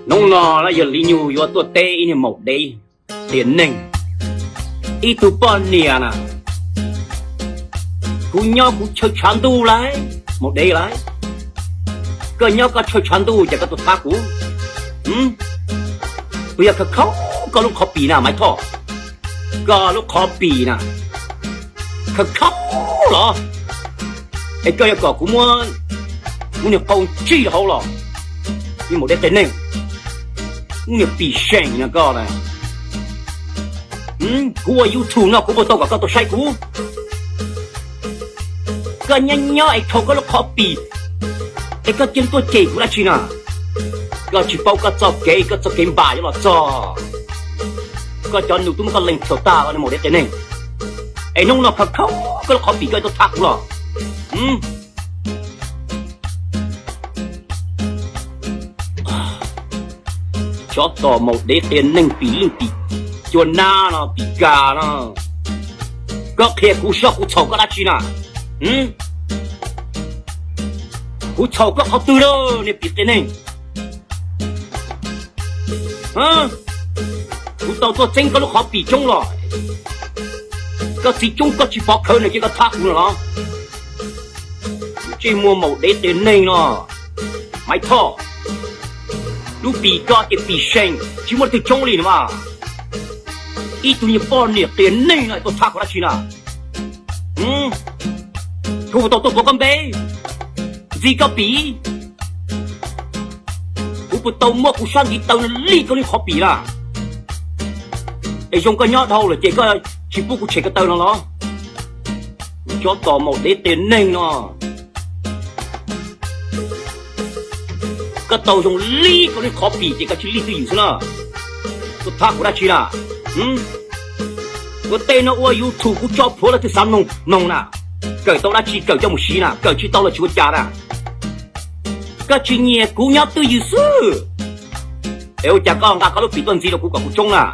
Hnub no na yog Li Nyug yuav tuaj teb ib niag maum dev qias neeg, ib tug poj niam na. Kuv nyob kuv chaw tshav ntuj lauj, maum dev lauj, koj nyob koj chaw tshav ntuj ces koj tuaj thab kuv. Kuv yog khaws khaub koj lub qhov pim na Maiv Thoj, koj lub qhov pim na, khaws khaub los, es koj yuav kom kuv muab kuv niag qau ntsij rau hauv los? Ib maum dev qias neeg, ib niag pim seem no koj na. Kuv ua YouTube no kuv puas tau kom koj tuaj saib kuv? Koj nyob nyob es khaws koj lub qhov pim, es koj cia li tuaj cem kuv dab tsi na? Koj tsis paub koj txoj kev, koj txoj kev npam yuav los txog. Koj cov nus twb muab koj lees txhaum tag, maum dev qias neeg. Es hnub no khaws khaub koj lub qhov pim koj tuaj thab kuv los? Tsov tom maum dev qias neeg, pim leej pim cua nab no, pim kas no. Koj qhia kuv saib kuv txhaum koj dab tsi na? Kuv txhaum koj qhov twg lawm niag pim qias neeg? Kuv tau tuaj txeeb koj lub qhov pim coob los, koj txiv coob koj tsis pov khawv nws cia koj thab kuv no los? Ntsej muag maum dev qias neeg no, Maiv Thoj, lub pim koj ces pim seem tsis muaj leej twg coob li no mas. Ib tug niag poj niam qias neeg no tuaj thab kuv dab tsi na? Kuv puas tau tuaj tuav koj npe, ntxig koj pim? Kuv puas tau muab kuv sab ntiv taw li koj lub qhov pim na? Es zoo koj nyob dhau lawm ces koj tsis pub kuv tshem ko taw no los? Tsov tom maum dev qias neeg no, koj tau zoo li koj lub qhov pim ces koj tsis lig twj ywm xwb na. Tuaj thab kuv dab tsi na? Ua tej no ua YouTube kuv tso plhuav leej twg xav mloog mloog na. Kawm tau dab tsi kawm coj mus siv na, kawm tsis tau los tsis ua cas na. Koj tsis nyiam kuv nyob twj ywm xwb, es ua cas koj nqa koj lub pim tuaj ntxiv rau kuv kom kuv tsoob na?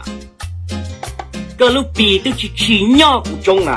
Koj lub pim twb tsis tsim nyog kuv tsoob na.